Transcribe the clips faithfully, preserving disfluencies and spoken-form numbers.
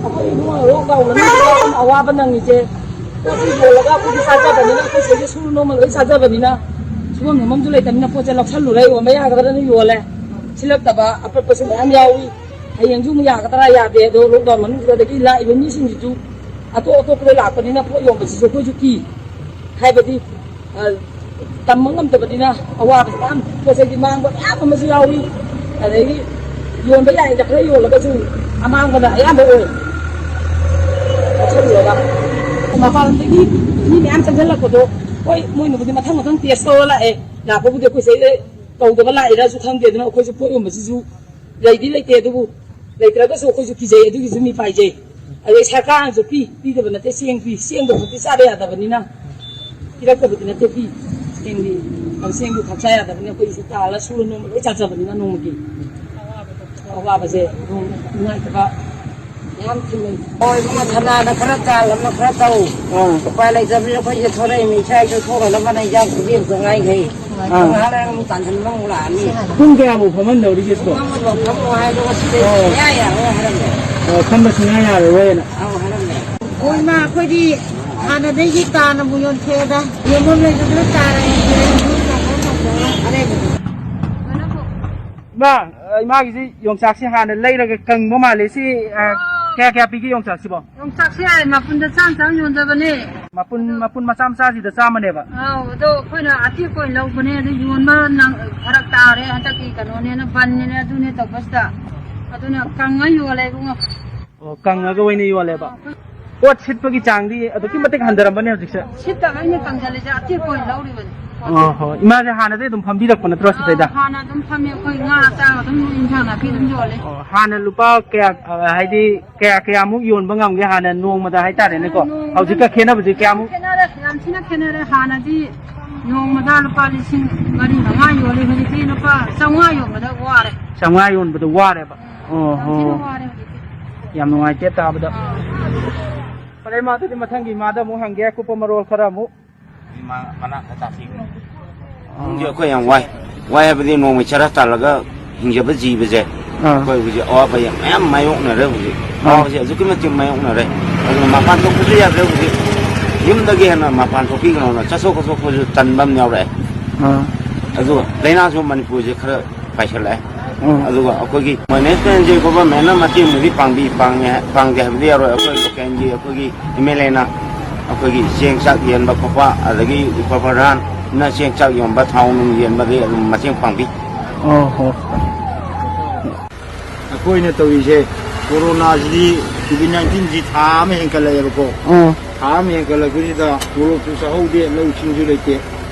ꯑꯩꯈꯣꯏ ꯏꯕꯨꯡꯉꯣ ꯂꯣꯛꯗꯥꯎꯟ ꯃꯅꯨꯡꯁꯤꯗ ꯌꯥꯝ ꯑꯋꯥꯕ ꯅꯪꯉꯤꯁꯦ꯫ ꯄꯣꯠꯁꯤ ꯌꯣꯜꯂꯒ ꯑꯩꯈꯣꯏꯗꯤ ꯆꯥꯖꯕꯅꯤꯅ, ꯑꯩꯈꯣꯏ ꯁꯤꯗꯩꯗ ꯁꯨꯔ ꯅꯣꯝꯃ ꯂꯣꯏ ꯆꯥꯖꯕꯅꯤꯅ, ꯁꯨꯐꯝ ꯅꯣꯝꯐꯝꯁꯨ ꯂꯩꯇꯕꯅꯤꯅ ꯄꯣꯠꯁꯦ ꯂꯧꯁꯜꯂꯨꯔꯦ, ꯌꯣꯟꯕ ꯌꯥꯒꯗ꯭ꯔꯅ ꯌꯣꯜꯂꯦ꯫ ꯁꯤꯜꯂꯛꯇꯕ ꯑꯄꯠꯄꯁꯨ ꯃꯌꯥꯝ ꯌꯥꯎꯏ꯫ ꯍꯌꯦꯡꯁꯨ ꯑꯃꯨꯛ ꯌꯥꯒꯗ꯭ꯔꯥ ꯌꯥꯗꯦ꯫ ꯑꯗꯣ ꯂꯣꯛꯗꯥꯎꯟ ꯃꯅꯨꯡꯁꯤꯗ ꯑꯗꯒꯤ ꯂꯥꯛꯏꯕ ꯃꯤꯁꯤꯡꯁꯤꯁꯨ ꯑꯇꯣꯞ ꯑꯇꯣꯞꯄꯗ ꯂꯥꯛꯄꯅꯤꯅ ꯄꯣꯠ ꯌꯣꯟꯕꯁꯤꯁꯨ ꯑꯩꯈꯣꯏꯁꯨ ꯀꯤ꯫ ꯍꯥꯏꯕꯗꯤ, ꯑ, ꯇꯝꯕ ꯉꯝꯗꯕꯅꯤꯅ ꯑꯋꯥꯕꯁꯨ ꯃꯌꯥꯝ, ꯄꯣꯠ ꯆꯩꯒꯤ ꯃꯥꯡꯕ ꯃꯌꯥꯝ ꯑꯃꯁꯨ ꯌꯥꯎꯏ꯫ ꯑꯗꯒꯤ ꯌꯣꯟꯕ ꯌꯥꯏꯗ ꯈꯔ ꯌꯣꯜꯂꯒꯁꯨ ꯑꯃꯥꯡꯕꯅ ꯑꯌꯥꯝꯕ ꯑꯣꯏ꯫ ꯂꯧꯁꯜꯂꯨꯔꯒ ꯃꯄꯥꯟꯂꯣꯝꯗꯒꯤ ꯃꯤ ꯃꯌꯥꯝ ꯆꯪꯁꯤꯜꯂꯛꯄꯗꯣ, ꯍꯣꯏ, ꯃꯣꯏꯅꯕꯨꯗꯤ ꯃꯊꯪ ꯃꯊꯪ ꯇꯦꯁ ꯇꯧꯔ ꯂꯥꯛꯑꯦ꯫ ꯂꯥꯛꯄꯕꯨꯗꯤ ꯑꯩꯈꯣꯏ ꯁꯤꯗꯩꯗ ꯇꯧꯗꯕ ꯂꯥꯛꯏꯔꯁꯨ ꯈꯪꯗꯦ꯫ ꯑꯗꯨꯅ ꯑꯩꯈꯣꯏꯁꯨ ꯄꯣꯠ ꯌꯣꯟꯕꯁꯤꯁꯨ ꯂꯩꯗꯤ ꯂꯩꯇꯦ, ꯑꯗꯨꯕꯨ ꯂꯩꯇ꯭ꯔꯒꯁꯨ ꯑꯩꯈꯣꯏꯁꯨ ꯀꯤꯖꯩ, ꯑꯗꯨꯒꯤꯁꯨ ꯃꯤꯄꯥꯏꯖꯩ꯫ ꯑꯗꯩ ꯁꯔꯀꯥꯔꯅꯁꯨ ꯄꯤ, ꯄꯤꯗꯕ ꯅꯠꯇꯦ, ꯆꯦꯡ ꯄꯤ, ꯆꯦꯡꯗꯣ ꯍꯧꯖꯤꯛꯇꯤ ꯆꯥꯗ ꯌꯥꯗꯕꯅꯤꯅ ꯄꯤꯔꯛꯇꯕꯗꯤ ꯅꯠꯇꯦ, ꯄꯤ꯫ ꯆꯦꯡꯗꯤ, ꯑꯗꯨ ꯆꯦꯡꯗꯤ ꯈꯥꯛꯆꯥ ꯌꯥꯗꯕꯅꯤꯅ ꯑꯩꯈꯣꯏꯁꯨ ꯇꯥꯜꯂ ꯁꯨꯔ ꯅꯣꯝꯕ ꯂꯣꯏ ꯆꯥꯖꯕꯅꯤꯅ ꯅꯣꯡꯃꯒꯤ ꯑꯋꯥꯕꯁꯦ ꯑꯗꯨꯝ ꯅꯨꯡꯉꯥꯏꯇꯕ ꯌꯥꯝ ꯊꯦꯡꯅꯩ꯫ ꯍꯣꯏ, ꯏꯕꯨꯡꯉꯣ, ꯊꯅꯥꯗ ꯈꯔ ꯇꯥꯜ, ꯑꯃ ꯈꯔ ꯇꯧ꯫ ꯑꯥ꯫ ꯎꯄꯥꯏ ꯂꯩꯇꯕꯅꯤꯅ ꯑꯩꯈꯣꯏꯁꯦ ꯊꯣꯔꯛꯏꯅꯤ, ꯏꯆꯥ ꯏꯁꯨ ꯊꯣꯛꯅꯅꯕꯅ ꯏꯟꯖꯥꯡ ꯈꯨꯗꯤ ꯑꯝꯇ ꯉꯥꯏꯈꯩ꯫ ꯑꯥ꯫ ꯉꯥꯏꯍꯥꯛ ꯂꯩꯔꯒ ꯑꯃꯨꯛ ꯇꯥꯟꯁꯤꯟꯕ ꯑꯃꯨꯛ ꯂꯥꯛꯑꯅꯤ꯫ ꯄꯨꯡ ꯀꯌꯥꯃꯨꯛ ꯐꯝꯍꯟꯗꯧꯔꯤꯒꯦ ꯁꯤꯕꯣ? ꯐꯝꯃꯣ, ꯐꯝꯃꯣ ꯍꯥꯏꯗꯨꯒ ꯁꯤꯗꯩ ꯑꯣ꯫ ꯁꯨꯡꯌꯥ ꯌꯥꯔꯣꯏ ꯍꯥꯏꯔꯝꯃꯦ꯫ ꯑꯣ, ꯐꯝꯕ ꯁꯨꯡꯌꯥ ꯌꯥꯔꯔꯣꯏꯅ꯫ ꯑꯧ, ꯍꯥꯏꯔꯝꯃꯦ꯫ ꯍꯣꯏ, ꯏꯃꯥ, ꯑꯩꯈꯣꯏꯗꯤ ꯍꯥꯟꯅꯗꯒꯤ ꯇꯥꯅꯕꯨ ꯌꯣꯟꯊꯣꯛꯑꯦꯗ꯫ ꯌꯣꯟꯐꯝ ꯂꯩꯇꯗꯅ ꯇꯥꯔ ꯌꯣꯟꯊꯣꯛꯑꯦ, ꯑꯗꯨꯝ ꯇꯧꯔ ꯇꯧꯔꯒ ꯑꯔꯩꯕꯗꯣ꯫ ꯏꯃꯥ, ꯑ, ꯏꯃꯥꯒꯤꯁꯤ ꯌꯣꯡꯆꯥꯛꯁꯤ ꯍꯥꯟꯅ ꯂꯩꯔꯒ ꯀꯪꯕ ꯃꯥꯜꯂꯦ꯫ ꯁꯤ, ꯑ, ꯀꯌꯥ ꯀꯌꯥ ꯄꯤꯒꯦ ꯌꯣꯡꯆꯥꯛꯁꯤꯕꯣ? ꯌꯣꯡꯆꯥꯛꯁꯦ ꯃꯄꯨꯟꯗ ꯆꯥꯝ ꯆꯥꯝ ꯌꯣꯟꯖꯕꯅꯦ꯫ ꯃꯄꯨꯟ, ꯑꯗꯣ ꯃꯄꯨꯟ ꯃꯆꯥ ꯃꯆꯥꯁꯤꯗ ꯆꯥꯝꯃꯅꯦꯕ? ꯑꯧ, ꯑꯗꯣ ꯑꯩꯈꯣꯏꯅ ꯑꯇꯦꯛꯄ ꯑꯣꯏꯅ ꯂꯧꯕꯅꯦ꯫ ꯑꯗꯨ ꯌꯣꯟꯕ ꯅꯪ ꯐꯔꯛ ꯇꯥꯔꯦ ꯍꯟꯗꯛꯀꯤ ꯀꯩꯅꯣꯅꯦꯅ, ꯕꯟꯅꯦꯅ ꯑꯗꯨꯅꯦ ꯇꯧꯕꯁꯤꯗ꯫ ꯑꯗꯨꯅ ꯀꯪꯉ ꯌꯣꯜꯂꯦ ꯏꯕꯨꯡꯉꯣ꯫ ꯑꯣ, ꯀꯪꯉꯒ ꯑꯣꯏꯅ ꯌꯣꯜꯂꯦꯕ? ꯑꯥ, ꯑꯩꯈꯣꯏ ꯄꯣꯠ ꯁꯤꯠꯄꯒꯤ ꯆꯥꯡꯗꯤ ꯑꯗꯨꯛꯀꯤ ꯃꯇꯤꯛ ꯍꯟꯊꯔꯝꯕꯅꯦ ꯍꯧꯖꯤꯛꯁꯦ? ꯁꯤꯠꯇꯕ ꯑꯩꯅ ꯀꯪꯁꯤꯜꯂꯤꯁꯦ, ꯑꯇꯦꯛꯄ ꯑꯣꯏꯅ ꯂꯧꯔꯤꯕꯅꯤ꯫ ꯑꯣ ꯍꯣ, ꯏꯃꯥꯁꯦ ꯍꯥꯟꯅꯗꯩ ꯑꯗꯨꯝ ꯐꯝꯕꯤꯔꯛꯄ ꯅꯠꯇ꯭ꯔꯣ ꯁꯤꯗꯩꯗ? ꯑꯥ, ꯍꯥꯟꯅ ꯑꯗꯨꯝ ꯐꯝꯃꯦ꯫ ꯑꯩꯈꯣꯏ ꯉꯥ ꯆꯥꯛ ꯑꯗꯨꯝ ꯏꯟꯁꯥꯡ ꯅꯥꯄꯤ ꯑꯗꯨꯝ ꯌꯣꯜꯂꯦ꯫ ꯑꯣ, ꯍꯥꯟꯅ ꯂꯨꯄꯥ ꯀꯌꯥ, ꯑ, ꯍꯥꯏꯗꯤ ꯀꯌꯥ ꯀꯌꯥꯃꯨꯛ ꯌꯣꯟꯕ ꯉꯝꯒꯦ ꯍꯥꯟꯅ ꯅꯣꯡꯃꯗ ꯍꯥꯏꯇꯥꯔꯦꯅꯦꯀꯣ? ꯅꯣꯡꯃꯗ ꯍꯧꯖꯤꯛꯀ ꯈꯦꯠꯅꯕꯁꯦ ꯌꯥꯝ ꯀꯌꯥꯃꯨꯛ? ꯈꯦꯠꯅꯔꯦ, ꯌꯥꯝ ꯊꯤꯅ ꯈꯦꯠꯅꯔꯦ꯫ ꯍꯥꯟꯅꯗꯤ ꯅꯣꯡꯃꯗ ꯂꯨꯄꯥ ꯂꯤꯁꯤꯡ ꯃꯔꯤ ꯃꯉꯥ ꯌꯣꯜꯂꯦ, ꯍꯧꯖꯤꯛꯇꯤ ꯂꯨꯄꯥ ꯆꯥꯝꯃꯉꯥ ꯌꯣꯟꯕꯗ ꯋꯥꯔꯦ꯫ ꯆꯥꯝꯃꯉꯥ ꯌꯣꯟꯕꯗ ꯋꯥꯔꯦꯕ? ꯑꯣ ꯌꯥꯝ ꯊꯤꯅ ꯍꯣ꯫ ꯋꯥꯔꯦ ꯍꯧꯖꯤꯛꯇꯤ꯫ ꯌꯥꯝ ꯅꯨꯡꯉꯥꯏꯇꯦ ꯇꯥꯕꯗ꯫ ꯑꯥ꯫ ꯐꯔꯦ, ꯏꯃꯥ, ꯑꯗꯨꯗꯤ ꯃꯊꯪꯒꯤ ꯏꯃꯥꯗ ꯑꯃꯨꯛ ꯍꯪꯒꯦ ꯑꯀꯨꯞꯄ ꯃꯔꯣꯜ ꯈꯔ ꯑꯃꯨꯛ꯫ ꯏꯃꯥ ꯃꯅꯥꯛꯇ ꯇꯥꯛꯄꯤꯈ꯭ꯔꯦ꯫ ꯑꯥ꯫ ꯏꯃꯨꯡꯁꯦ ꯑꯩꯈꯣꯏ ꯌꯥꯝ ꯋꯥꯏ꯫ ꯋꯥꯏ ꯍꯥꯏꯕꯗꯤ ꯅꯣꯡꯃꯩ ꯆꯔꯥ ꯇꯥꯜꯂꯒ ꯍꯤꯡꯖꯕ ꯖꯤꯕꯁꯦ ꯑꯥ꯫ ꯑꯩꯈꯣꯏ ꯍꯧꯖꯤꯛ ꯑꯋꯥꯕ ꯌꯥꯝ ꯃꯌꯥꯝ ꯃꯥꯌꯣꯛꯅꯔꯦ ꯍꯧꯖꯤꯛ꯫ ꯑꯥ꯫ ꯑꯋꯥꯕꯁꯦ ꯑꯗꯨꯛꯀꯤ ꯃꯇꯤꯛ ꯃꯥꯌꯣꯛꯅꯔꯦ꯫ ꯑꯗꯨꯅ ꯃꯄꯥꯟ ꯊꯣꯛꯄꯁꯨ ꯌꯥꯗ꯭ꯔꯦ ꯍꯧꯖꯤꯛ꯫ ꯌꯨꯝꯗꯒꯤ ꯍꯦꯟꯅ ꯃꯄꯥꯟ ꯊꯣꯛꯄꯤꯒꯅꯣꯅ ꯆꯠꯊꯣꯛ ꯈꯣꯠꯇꯣꯛꯄꯁꯨ ꯇꯟꯕ ꯑꯃ ꯌꯥꯎꯔꯛꯑꯦ꯫ ꯑꯥ꯫ ꯑꯗꯨꯒ ꯂꯥꯏꯅꯥꯁꯨ ꯃꯅꯤꯄꯨꯔꯁꯦ ꯈꯔ ꯄꯥꯏꯁꯤꯜꯂꯛꯑꯦ꯫ ꯎꯝ꯫ ꯑꯗꯨꯒ ꯑꯩꯈꯣꯏꯒꯤ ꯃꯦꯅꯦꯖꯃꯦꯟꯁꯦ ꯒꯣꯚꯔꯟꯃꯦꯟꯅ ꯃꯇꯦꯡꯕꯨꯗꯤ ꯄꯥꯡꯕꯤ, ꯄꯥꯡꯉꯦ, ꯄꯥꯡꯗꯦ ꯍꯥꯏꯕꯗꯤ ꯌꯥꯔꯣꯏ꯫ ꯑꯩꯈꯣꯏ ꯂꯣꯀꯦꯜꯒꯤ ꯑꯩꯈꯣꯏꯒꯤ ꯑꯦꯝ ꯑꯦꯜ ꯑꯦꯅ ꯑꯩꯈꯣꯏꯒꯤ ꯆꯦꯡ ꯆꯥꯛ ꯌꯦꯟꯕ ꯈꯣꯠꯄ, ꯑꯗꯒꯤ ꯄ꯭ꯔꯣꯄꯔ ꯔꯥꯟꯅ ꯆꯦꯡ ꯆꯥꯛ ꯌꯣꯟꯕ, ꯊꯥꯎ ꯅꯨꯡ ꯌꯦꯟꯕꯗꯤ ꯑꯗꯨꯝ ꯃꯇꯦꯡ ꯄꯥꯡꯕꯤ꯫ ꯑꯣ ꯍꯣ꯫ ꯑꯩꯈꯣꯏꯅ ꯇꯧꯔꯤꯁꯦ, ꯀꯣꯔꯣꯅꯥꯁꯤꯗꯤ, ꯀꯣꯚꯤꯗ ꯅꯥꯏꯟꯇꯤꯟꯁꯤ ꯊꯥ ꯑꯃ ꯍꯦꯟꯒꯠꯂꯛꯑꯦꯕꯀꯣ꯫ ꯎꯝ꯫ ꯊꯥ ꯑꯃ ꯍꯦꯟꯒꯠꯂꯛꯄꯁꯤꯗ ꯃꯣꯔꯣꯛꯁꯨ ꯆꯥꯍꯧꯗꯦ, ꯂꯧ ꯏꯁꯤꯡꯁꯨ ꯂꯩꯇꯦ꯫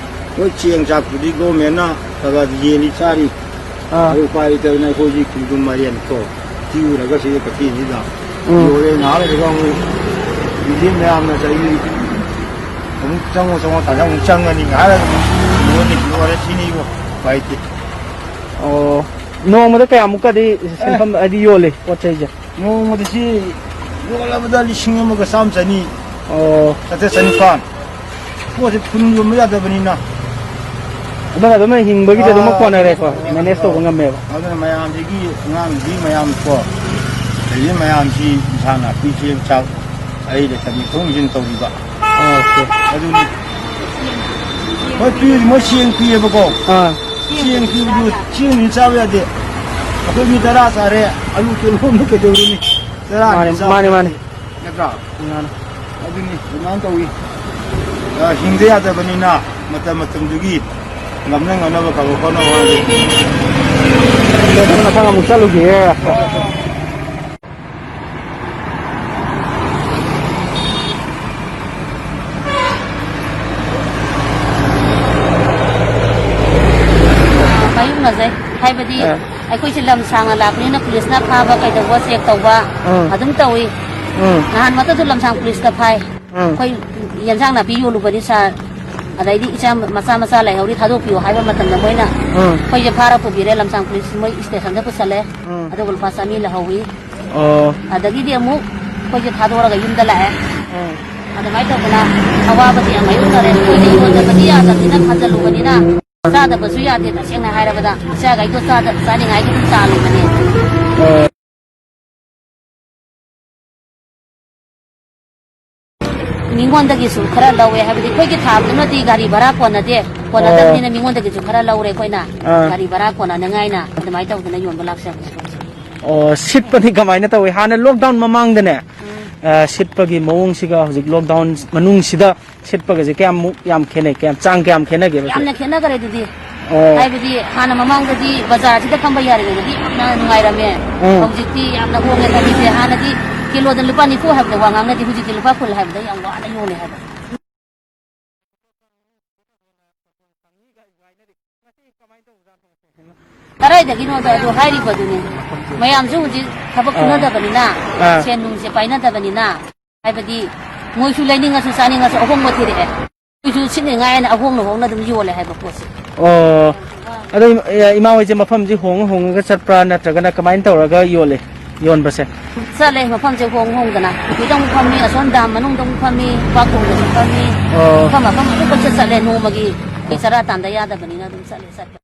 ꯍꯣꯏ, ꯆꯦꯡ ꯆꯥꯛꯄꯨꯗꯤ ꯒꯣꯔꯃꯦꯟꯅ ꯈꯔ ꯈꯔꯗꯤ ꯌꯦꯜꯂꯤ ꯆꯥꯔꯤ꯫ ꯑꯥ꯫ ꯑꯗꯨ ꯎꯄꯥꯏ ꯂꯩꯇꯗꯅ ꯑꯩꯈꯣꯏꯁꯤ ꯈꯣꯡꯗ꯭ꯔꯨꯝ ꯃꯥꯏꯔꯦꯟ ꯀꯣ, ꯇꯤꯛꯎꯔꯒ ꯁꯤꯗ ꯀꯩꯊꯦꯜꯁꯤꯗ ꯎꯝ꯫ ꯌꯣꯜꯂꯦ꯫ ꯉꯥꯏꯍꯥꯛ ꯂꯩꯔꯒ ꯑꯃꯨꯛ ꯅꯨꯡꯊꯤꯜ ꯃꯌꯥꯝꯅ ꯆꯍꯤ ꯑꯃꯨꯛ ꯆꯪꯉꯣ ꯆꯪꯉꯣ ꯇꯥꯅ ꯑꯃꯨꯛ ꯆꯪꯉꯅꯤ꯫ ꯉꯥꯏꯍꯥꯛ ꯂꯩꯔꯒ ꯑꯃꯨꯛ ꯌꯣꯜꯂꯦ꯫ ꯂꯣꯏꯔꯦ ꯁꯤꯅꯤ ꯏꯕꯣ꯫ ꯎꯄꯥꯏ ꯂꯩꯇꯦ꯫ ꯑꯣ, ꯅꯣꯡꯃꯗ ꯀꯌꯥꯃꯨꯛꯀꯗꯤ ꯑꯦ꯫ ꯁꯦꯟꯐꯝ ꯍꯥꯏꯗꯤ ꯌꯣꯜꯂꯤ ꯄꯣꯠ ꯆꯩꯁꯦ? ꯅꯣꯡꯃꯗ ꯁꯤ ꯌꯣꯜꯂꯕꯗ ꯂꯤꯁꯤꯡ ꯑꯃꯒ ꯆꯥꯝꯃ ꯆꯅꯤ, ꯑꯣ꯫ ꯆꯥꯇ꯭ꯔꯦꯠ ꯆꯅꯤꯄꯥꯟ꯫ ꯄꯣꯠꯁꯦ ꯐꯨꯜ ꯌꯣꯟꯕ ꯌꯥꯗꯕꯅꯤꯅ꯫ ꯑꯗꯨꯅ ꯑꯗꯨꯝ ꯍꯤꯡꯕꯒꯤꯗꯤ ꯑꯗꯨꯝ ꯑꯥ, ꯀꯣꯟꯅꯔꯦꯀꯣ, ꯑꯗꯨꯅ ꯃꯦꯅꯦꯖ ꯇꯧꯕ ꯉꯝꯃꯦꯕ꯫ ꯑꯗꯨꯅ ꯃꯌꯥꯝꯁꯤꯒꯤ ꯑꯉꯥꯡꯁꯤ ꯃꯌꯥꯝ ꯀꯣ, ꯂꯩꯔꯤꯕ ꯃꯌꯥꯝꯁꯤ ꯏꯟꯁꯥꯡ ꯅꯥꯄꯤ ꯆꯦꯡ ꯆꯥꯛ ꯑꯩ ꯂꯩꯇꯕꯤ ꯊꯣꯡ ꯊꯤꯟ ꯇꯧꯔꯤꯕ꯫ ꯑꯣꯀꯦ꯫ ꯑꯗꯨꯅꯤ꯫ ꯃꯣꯏ ꯄꯤ-, ꯃꯣꯏ ꯆꯦꯡ ꯄꯤꯌꯦꯕꯀꯣ꯫ ꯑꯥ꯫ ꯆꯦꯡ ꯄꯤꯕꯗꯨ ꯆꯦꯡꯗꯨꯗꯤ ꯆꯥꯕ ꯌꯥꯗꯦ꯫ ꯑꯩꯈꯣꯏ ꯃꯤ ꯇꯔꯥ ꯆꯥꯔꯦ, ꯑꯂꯨ ꯀꯤꯂꯣ ꯑꯃ ꯀꯩꯗꯧꯔꯨꯅꯤ? ꯆꯔꯥ ꯃꯥꯅꯦ, ꯆꯥꯕ ꯃꯥꯅꯦ, ꯃꯥꯅꯦ꯫ ꯅꯠꯇ꯭ꯔꯥ? ꯃꯥꯅꯦ꯫ ꯑꯗꯨꯅꯤ, ꯑꯗꯨꯃꯥꯏꯅ ꯇꯧꯏ꯫ ꯑ, ꯍꯤꯡꯗ ꯌꯥꯗꯕꯅꯤꯅ ꯃꯇꯝ ꯃꯇꯝꯗꯨꯒꯤ ꯉꯝꯅ ꯉꯝꯅꯕ ꯀꯕꯛ ꯍꯣꯠꯅꯕ ꯍꯥꯏꯕꯗꯨꯅꯤ꯫ ꯑꯗꯨ ꯃꯊꯪ ꯑꯃꯨꯛ ꯆꯠꯂꯨꯈꯤꯒꯦ꯫ ꯃꯥꯌꯣꯛꯅꯖꯩ꯫ ꯍꯥꯏꯕꯗꯤ ꯑ꯫ ꯑꯩꯈꯣꯏꯁꯦ ꯂꯝ ꯁꯥꯡꯅ ꯂꯥꯛꯄꯅꯤꯅ ꯄꯨꯂꯤꯁꯅ ꯐꯥꯕ ꯀꯩꯗꯧꯕ ꯆꯦꯛ ꯇꯧꯕ ꯎꯝ꯫ ꯑꯗꯨꯝ ꯇꯧꯏ꯫ ꯎꯝ꯫ ꯅꯍꯥꯟꯃꯛꯇꯁꯨ ꯂꯝꯁꯥꯡ ꯄꯨꯂꯤꯁꯇ ꯐꯥꯏ꯫ ꯎꯝ꯫ ꯑꯩꯈꯣꯏ ꯌꯦꯟꯁꯥꯡ ꯅꯥꯄꯤ ꯌꯣꯜꯂꯨꯕꯅꯤ ꯁꯥꯔ, ꯑꯗꯩꯗꯤ ꯏꯆꯥ ꯃꯆꯥ ꯃꯆꯥ ꯂꯩꯍꯧꯔꯤ ꯊꯥꯗꯣꯛꯄꯤꯌꯣ ꯍꯥꯏꯕ ꯃꯇꯝꯗ ꯃꯣꯏꯅ ꯎꯝ꯫ ꯑꯩꯈꯣꯏꯁꯦ ꯐꯥꯔ ꯄꯨꯕꯤꯔꯦ, ꯂꯝꯁꯥꯡ ꯄꯨꯂꯤꯁ ꯃꯣꯏ ꯏꯁꯇꯦꯁꯟꯗ ꯄꯨꯁꯜꯂꯦ꯫ ꯎꯝ꯫ ꯑꯗꯨꯒ ꯂꯨꯄꯥ ꯆꯅꯤ ꯂꯧꯍꯧꯋꯤ꯫ ꯑꯣ꯫ ꯑꯗꯒꯤꯗꯤ ꯑꯃꯨꯛ ꯑꯩꯈꯣꯏꯁꯦ ꯊꯥꯗꯣꯔꯒ ꯌꯨꯝꯗ ꯂꯥꯛꯑꯦ꯫ ꯎꯝ꯫ ꯑꯗꯨꯃꯥꯏꯅ ꯇꯧꯗꯅ ꯑꯋꯥꯕꯗꯤ ꯌꯥꯝ ꯃꯥꯌꯣꯛꯅꯔꯦ꯫ ꯑꯩꯈꯣꯏꯗꯤ ꯌꯣꯟꯗꯕꯗꯤ ꯌꯥꯗꯕꯅꯤꯅ ꯈꯟꯖꯜꯂꯨꯕꯅꯤꯅ꯫ ꯆꯥꯗꯕꯁꯨ ꯌꯥꯗꯦ, ꯇꯁꯦꯡꯅ ꯍꯥꯏꯔꯕꯗ ꯏꯆꯥꯈꯩꯗꯣ ꯆꯥꯗ-, ꯆꯥꯅꯤꯡꯉꯥꯏꯒꯤ ꯑꯗꯨꯝ ꯇꯥꯜꯂꯤꯕꯅꯤ꯫ ꯃꯤꯉꯣꯟꯗꯒꯤꯁꯨ ꯈꯔ ꯂꯧꯋꯦ, ꯍꯥꯏꯕꯗꯤ ꯑꯩꯈꯣꯏꯒꯤ ꯊꯥꯕꯗꯨꯅꯗꯤ ꯒꯥꯔꯤ ꯚꯔꯥ ꯀꯣꯟꯅꯗꯦ, ꯀꯣꯟꯅꯗꯕꯅꯤꯅ ꯑꯣ꯫ ꯃꯤꯉꯣꯟꯗꯒꯤꯁꯨ ꯈꯔ ꯂꯧꯔꯦ ꯑꯩꯈꯣꯏꯅ꯫ ꯑꯥ꯫ ꯒꯥꯔꯤ ꯚꯔꯥ ꯀꯣꯟꯅꯅꯉꯥꯏꯅ ꯑꯗꯨꯃꯥꯏꯅ ꯇꯧꯗꯅ ꯌꯣꯟꯕ ꯂꯥꯛꯆꯕꯅꯦ꯫ ꯑꯣ, ꯁꯤꯠꯄꯗꯤ ꯀꯃꯥꯏꯅ ꯇꯧꯏ? ꯍꯥꯟꯅ lockdown ꯃꯃꯥꯡꯗꯅꯦ, ꯎꯝ꯫ ꯑ, ꯁꯤꯠꯄꯒꯤ ꯃꯑꯣꯡꯁꯤꯒ ꯍꯧꯖꯤꯛ lockdown ꯃꯅꯨꯡꯁꯤꯗ ꯁꯤꯠꯄꯒꯁꯦ ꯀꯌꯥꯝꯃꯨꯛ ꯌꯥꯝ ꯈꯦꯠꯅꯩ? ꯀꯌꯥꯝ, ꯆꯥꯡ ꯀꯌꯥꯝ ꯈꯦꯠꯅꯒꯦꯕ ꯁꯦ? ꯌꯥꯝꯅ ꯈꯦꯠꯅꯈꯔꯦ ꯑꯗꯨꯗꯤ꯫ ꯑꯣ꯫ ꯍꯥꯏꯕꯗꯤ ꯍꯥꯟꯅ ꯃꯃꯥꯡꯗꯗꯤ ꯕꯖꯥꯔꯁꯤꯗ ꯐꯝꯕ ꯌꯥꯔꯤꯉꯩꯗꯗꯤ ꯌꯥꯝꯅ ꯅꯨꯡꯉꯥꯏꯔꯝꯃꯦ꯫ ꯎꯝ꯫ ꯍꯧꯖꯤꯛꯇꯤ ꯌꯥꯝꯅ ꯍꯣꯡꯉꯦ ꯊꯕꯤꯁꯦ꯫ ꯍꯥꯟꯅꯗꯤ ꯀꯤꯂꯣꯗ ꯂꯨꯄꯥ ꯅꯤꯐꯨ ꯍꯥꯏꯕꯗ ꯋꯥ ꯉꯥꯡꯅꯗꯦ, ꯍꯧꯖꯤꯛꯇꯤ ꯂꯨꯄꯥ ꯀꯨꯟ ꯍꯥꯏꯕꯗ ꯌꯥꯝ ꯋꯥꯅ ꯌꯣꯜꯂꯦ ꯍꯥꯏꯕ꯫ ꯀꯗꯥꯏꯗꯒꯤꯅꯣꯗ ꯑꯗꯨ ꯍꯥꯏꯔꯤꯕꯗꯨꯅꯤ꯫ ꯃꯌꯥꯝꯁꯨ ꯍꯧꯖꯤꯛ ꯊꯕꯛ ꯑꯥ꯫ ꯁꯨꯅꯗꯕꯅꯤꯅ, ꯑꯥ꯫ ꯁꯦꯟ ꯅꯨꯡꯁꯦ ꯄꯥꯏꯅꯗꯕꯅꯤꯅ, ꯍꯥꯏꯕꯗꯤ ꯃꯣꯏꯁꯨ ꯂꯩꯅꯤꯡꯉꯁꯨ ꯆꯥꯅꯤꯡꯉꯁꯨ ꯑꯍꯣꯡꯕ ꯊꯤꯔꯛꯑꯦ꯫ ꯑꯩꯈꯣꯏꯁꯨ ꯁꯤꯠꯅꯤꯡꯉꯥꯏꯅ ꯑꯍꯣꯡꯅ ꯍꯣꯡꯅ ꯑꯗꯨꯝ ꯌꯣꯜꯂꯦ ꯍꯥꯏꯕ ꯄꯣꯠꯁꯦ꯫ ꯑꯣ꯫ ꯑꯗꯣ ꯏꯃꯥ ꯍꯣꯏꯁꯦ ꯃꯐꯝꯁꯤ ꯍꯣꯡꯉ ꯍꯣꯡꯉꯒ ꯆꯠꯄ꯭ꯔꯥ, ꯅꯠꯇ꯭ꯔꯒꯅ ꯀꯃꯥꯏꯅ ꯇꯧꯔꯒ ꯌꯣꯜꯂꯤ, ꯌꯣꯟꯕꯁꯦ? ꯆꯠꯂꯦ, ꯃꯐꯝꯁꯦ ꯍꯣꯡ ꯍꯣꯡꯗꯅ꯫ ꯄꯨꯈ꯭ꯔꯤꯗ ꯑꯃꯨꯛ ꯐꯝꯃꯤ, ꯑꯁꯣꯝ ꯗꯥꯝ ꯃꯅꯨꯡꯗ ꯑꯃꯨꯛ ꯐꯝꯃꯤ, ꯎꯄꯥꯛ ꯊꯣꯡꯗꯁꯨ ꯐꯝꯃꯤ꯫ ꯑꯣ꯫ ꯃꯐꯝ ꯃꯐꯝ ꯑꯗꯨꯝ ꯀꯣꯏꯆꯠ ꯆꯠꯂꯦ ꯅꯣꯡꯃꯒꯤ꯫ ꯑꯩꯈꯣꯏ ꯆꯔꯥ ꯇꯥꯟꯗ ꯌꯥꯗꯕꯅꯤꯅ ꯑꯗꯨꯝ ꯆꯠꯂꯦ, ꯆꯠꯄ꯫